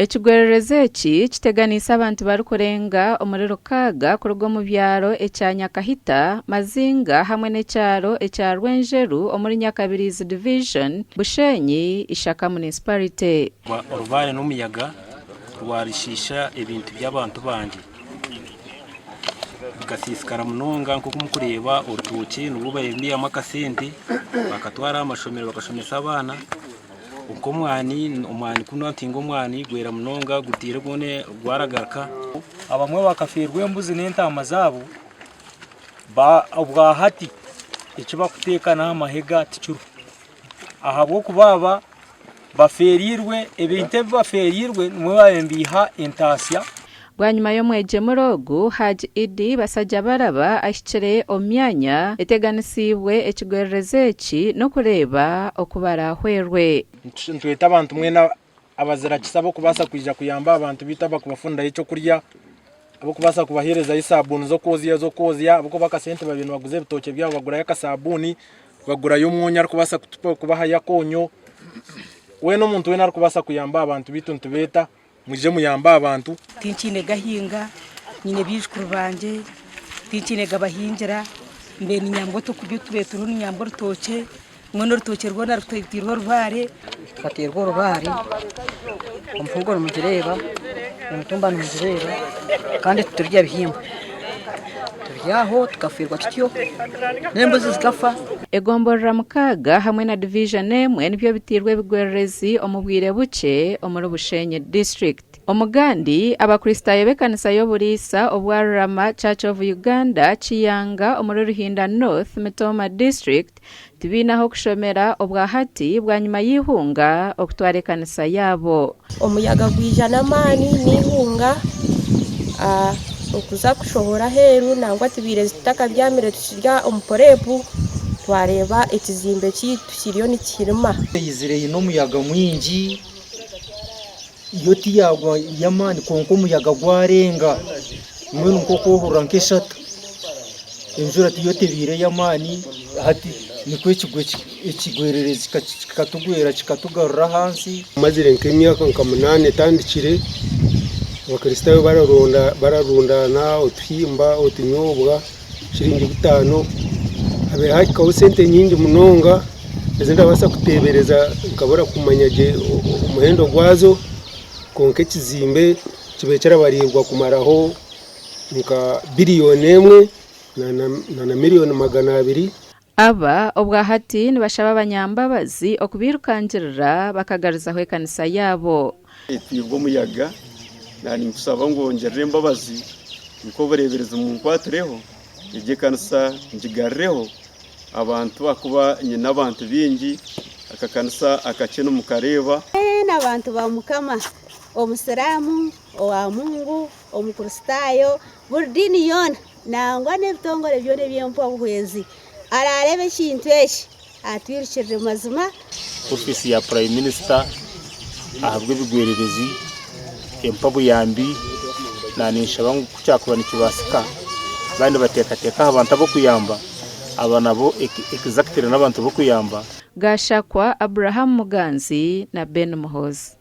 Ekigwererezi eki kiteganiise abantu barikurenga omuri rukaaga kuruga omu byaro ekya Nyakahita, Mazinga hamwe n'ekyaro ekya Rwenjeru omuri Nyakabiriizi Division, Bushenyi, Ishaka Munisiparite. Orubaare n'omuyaga rwarishiisha ebintu by'abantu bangye bikasiisikara munonga nk'oku murikureeba orutookye nibwo baihamu akasente bakatwara aha mashomero bakashomesa abaana. Nk'omwani, omwani kunu ntinga omwani gwera munonga gutaire gwona gwaragaruka. Abamwe bakafeerwa embuzi n'entaama zaabo, obwahati eki barikuteeka n'aha mahega tikiriho ahabw'okuba aba bafeereirwe ebintu ebi bafeereirwe nimwo baabaire nibaiha entaasya. Bwanyima y'omwegyemure ogu, Hajj Iddi Basajjabalaba ahikire omu myanya eteganisiibwe ekigwererezi eki n'okureeba oku baraahwerwe. Nitweta abantu mwena abazira kisa ab'okubaasa kwija kuyamba abantu baitu abarikubafunirayo ekyokurya, ab'okubaasa kubaheerezayo esabuuni z'okwozya ez'okwozya ahabw'okuba akasente babaire nibaguza ebitookye byabo bagurayo akasabuuni, bagurayo omwonyo arikubaasa kubahayo akoonyo. Weena omuntu weena arikubaasa kuyamba abantu baitu nitubeeta. Mwije muyambe abantu. Tinkiine gahinga, nyine baijukuru bangye, tinkiine gabahingira, mbaire niinyambwa otwokurya otubaire turiho niinyambwa orutookye, mbwenu orutookye rwona rutairwe orubaare. Tukateerwa orubaare, omuhoogo nimugireeba, emitumba nimugireeba kandi titurya bihingwa. Turi aho tukafiirwa tutyo n'embuzi zikafa. Egomborora mukaaga hamwe na divijoni emwe nibyo biteirwe ebigwererezi omu bwire bukye omuri Bushenyi district. Omugandi, Abakristaayo b'ekanisa y'oburiisa obwa Rurama Church of Uganda, Kiyanga omuri Ruhinda North, Mitooma district tibaine ah'okushomera obwa hati bwanyima y'eihunga okutwara ekanisa yaabo. Omuyaga gwija n'amaani n'eihunga okuza kushohora aheeru nangwa tubaire tutakabyamire tukiri omu purepu twareeba ekizimbe kyaitu kiriyo nikihirima. Eizire eine omuyaga mwingi, yo tiyagwa y'amaani kwonka omuyaga gwarenga mbwenu nk'oku ohurira nk'eshatu. Enjura tiyo tebaire ey'amaani hati nikwo ekigwererezi kikatugwera kikatugarura ahansi. Mazire nk'emyaka nka munaana etandikire, Abakristaayo bararundaana otuhimba, otunyobwa, shiringi butaano, habaire hahikaho sente nyingi munonga ezi ndabaasa kuteebereza nkabura kumanya gye omuhendo gwazo kwonka ekizimbe kibaire kirabariirwa kumaraho nka biriyoni emwe na miriyoni 200. Aba obwahati nibashaba abanyambabazi okubairukangirira bakagaruzaho ekanisa yaabo. Etwirwe omuyaga, naninkusaba ngu ongirire embabazi nk'obureeberezi munkwatireho, egyo ekanisa ngigarireho abantu ahakuba nyine abantu baingi, akakanisa akakye nimukareeba. Mwena abantu ba Mukama, Omusiraamu, owa Mungu, Omukristaayo, buri diini yoona, nangwa n'ebitongore byona eby'empa-buhwezi, araareebe ekintu eki, atwirukirire mazima. Ofiisi ya Prime Minister ahabw'ebigwererezi empa obuyambi na ninshaba ngu kukyakuba nikibaasika baaba nibateekateeka aha bantu ab'okuyamba aba nabo exactly n'abantu b'okuyamba. Gashakwa Abraham Muganzi na Ben Muhoozi.